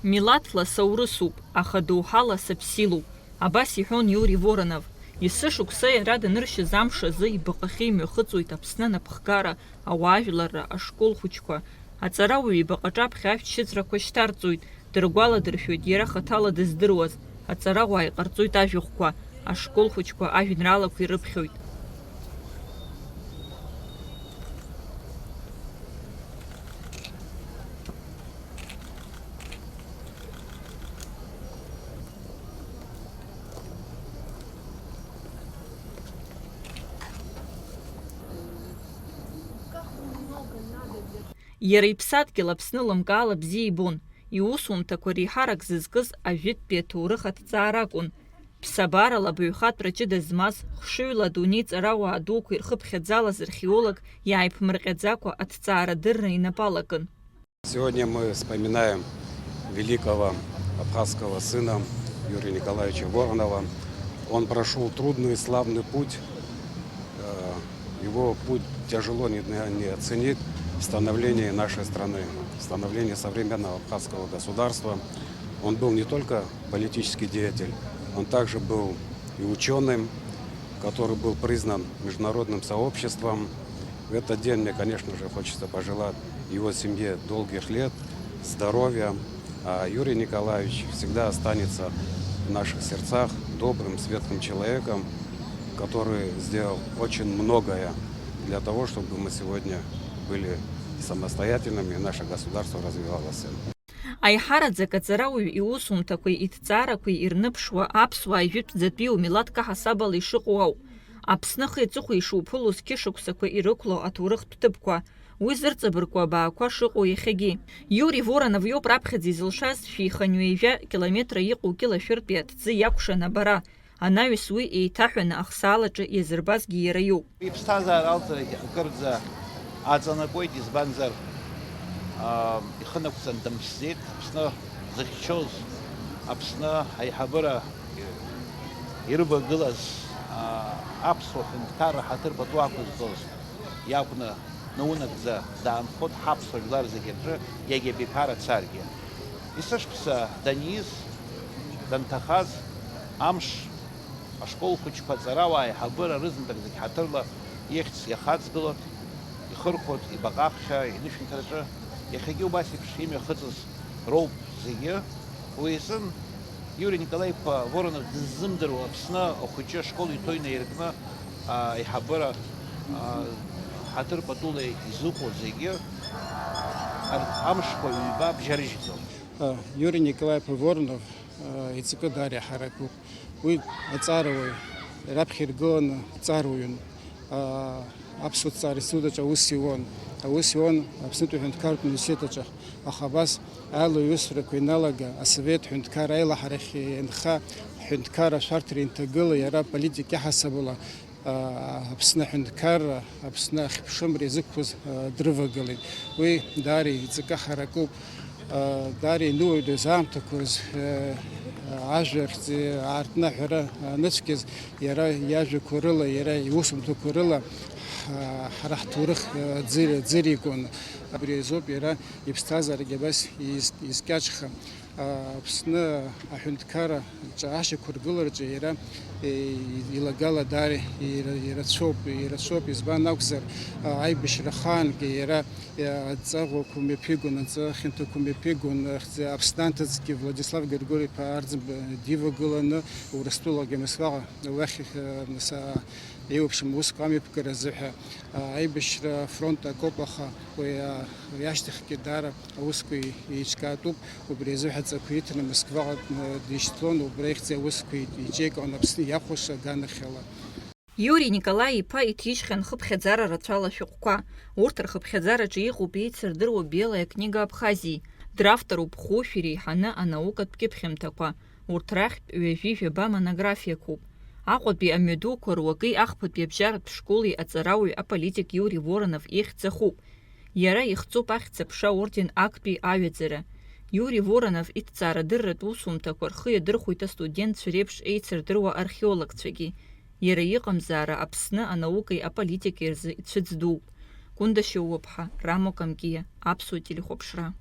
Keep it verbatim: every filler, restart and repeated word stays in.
Милаҭла саурысуп, аха доуҳала саԥсилуп, абас иҳәон Иури Воронов. Есышықәса иара даныршьыз амш азы ибаҟахьы имҩахыҵуеит Аԥсны анапхгара, ауаажәларра, ашкол хәыҷқәа. Аҵарауаҩ ибаҟаҿаԥхьа ашәҭшьыҵәрақәа шьҭарҵоит, дыргәаладыршәоит иара хаҭала дыздыруаз. Аҵарауаа иҟарҵоит ажәахәқәа, ашкол хәыҷқәа ажәеинраалақәа ирыԥхьоит. Иара иԥсадгьыл Аԥсны лымкаала бзиа ибон. Иусумҭақәа реиҳарак зызкыз ажәытәтәи аҭоурых аҭҵаара акәын. Ԥсабарала абаҩхатәра ҷыда змаз, хшыҩла адунеи ҵарауаа дуқәа ирхыԥхьаӡалаз археолог иааиԥмырҟьаӡакәа аҭҵаарадырра инапы алакын. Сегодня мы вспоминаем великого абхазского сына Юрия Николаевича Воронова. Он прошёл трудный и славный путь. Э, его путь тяжело не, не оценить в становлении нашей страны, в становлении современного абхазского государства. Он был не только политический деятель, он также был и учёным, который был признан международным сообществом. В этот день мне, конечно же, хочется пожелать его семье долгих лет, здоровья. А Юрий Николаевич всегда останется в наших сердцах добрым, светлым человеком, который сделал очень многое для того, чтобы мы сегодня были самостоятельными и наше государство развивалось. Аиҳараӡак аҵарауаҩ иусумҭақәеи иҭҵаарақәеи ирныԥшуа аԥсуаа жәытәӡатәиу милаҭк аҳасабала ишыҟоу ауп. Аԥсны ахи аҵыхәеи ишуԥыло зқьышықәсақәа ирықәло аҭоурыхтә ҭыԥқәа, уи зырҵабыргуа абаақәа шыҟоу иахьагьы. Иури Воронов иоуп раԥхьаӡа изылшаз шәи хынҩажәа километра иҟоу Кьылашәыртәи аҭӡы иакәшан абара. Анаҩс уи еиҭаҳәаны ахсаалаҿы иазырбазгьы иара иоуп. Иԥсҭазаара алҵрагьы акырӡа аҵанакуеит, избанзар, аа, ихы нақәҵан дымԥсӡеит. Аԥсны зыхьчоз, Аԥсны аиҳабыра ирывагылаз, аа, аԥсуа ҳәынҭқарра ҳаҭыр пату ақәызҵоз иакәны наунагӡа даанхоит ҳаԥсуа жәлар зегьы рҿы, иагьа абиԥара дцаргьы. Есышықәса даниз, данҭахаз, амш ашкол хәыҷқәа аҵарауаа аиҳабыра рызнапык зегь ҳаҭырла ихьӡ иахаҵгылоит, ихырхәоит ибаҟа аԥхьа инышәынҭраҿы, иахьагьы убас еиԥш имҩахыҵыз роуп зегьы. Уи азын Иури Николаи-иԥа Воронов дыззымдыруа Аԥсны ахәыҷы ашкол иҭоу инаиркны, аиҳабыра, а, ҳаҭыр патула изыҟоу зегьы ар-, амшқәа ҩба бжьарыжьӡом. Иури Николаи-иԥа Воронов, а, иҵакы даара иҳаракуп. Уи аҵарауаҩ, раԥхьа иргыланы дҵаруаҩын. Аа, аԥсуа ҭҵааратә институт аҿы аус иуан. Аус иуан Аԥснытәи аҳәынҭқарратә университет аҿы. Аха абас аилаҩусрақәа ианалага, асовет ҳәынҭқарра аилаҳарахь ианха, ҳҳәынҭқарра ашәарҭара инҭагыла, иара аполитик иаҳасабала, аа, Аԥсны аҳәынҭқарра, Аԥсны ахьыԥшымра иазықәԥоз, аа, дрывагылеит. Уи даара иҵакы ҳаракуп. Даара иныуаҩдоз аамҭақәа рзы, ажәа ахьӡ аартны аҳәара аныцәгьаз, иара иажәақәа рыла, иара иусумҭақәа рыла, ҳара ҳҭоурых ӡы-, ӡыригон. Абри азоуп иара иԥсҭазаарагьы абас из-, изкьаҿха. Аԥсны аҳәынҭқарра ҿа ашьақәыргылараҿы иара, е, илагала даара ира-, ирацәоуп, ирацәоуп, избан акәзар, а, аибашьра ахаангьы иара, е, адҵаӷәақәа мҩаԥигон, адҵа хьанҭақәа мҩаԥигон, ахьӡ-, Аԥсны анҭыҵгьы Владислав Григори-иԥа Арӡынба дивагыланы, Урыстәылагьы Москваҟа уахь, е, нас, а, еиуеиԥшым усқәа амҩаԥгара азыҳәа, а, аибашьра афронт акоуп, аха уи, а, уи ашьҭахьгьы даара аусқәа еиҿкаатәуп, убри азы ҳәа ҵақәиҭны Москваҟа, э, дишьҭлон, убра ихьӡ аусқәа ит-, иҿеикуан Аԥсны иахәаша аганахьала. Иури Николаи-иԥа иҭижьхьан хыԥхьаӡара рацәала ашәҟәқәа. Урҭ рхыԥхьаӡараҿы иҟоуп еицырдыруа Белая книга Абхазии, дравторуп хәышә иреиҳаны анаукатә кьыԥхьымҭақәа, урҭ рахьтә ҩажәи жәаба монографиақәоуп. Аҟәатәи амҩадуқәа руаки ахԥатәи абжьаратә школи аҵарауаҩ аполитик Иури Воронов ихьӡ ахуп. Иара ихҵоуп Ахьӡ-аԥша аорден актәи аҩаӡара. Иури Воронов иҭҵаарадырратә усумҭақәа рхы иадырхәоит астудентцәа реиԥш еицырдыруа археологцәагьы. Иара иҟамзаара Аԥсны анаукеи аполитикеи рзы ицәыӡ дууп. Гәында Шьоуаԥҳа, Рамо Камкиа, Аԥсуа телехәаԥшра.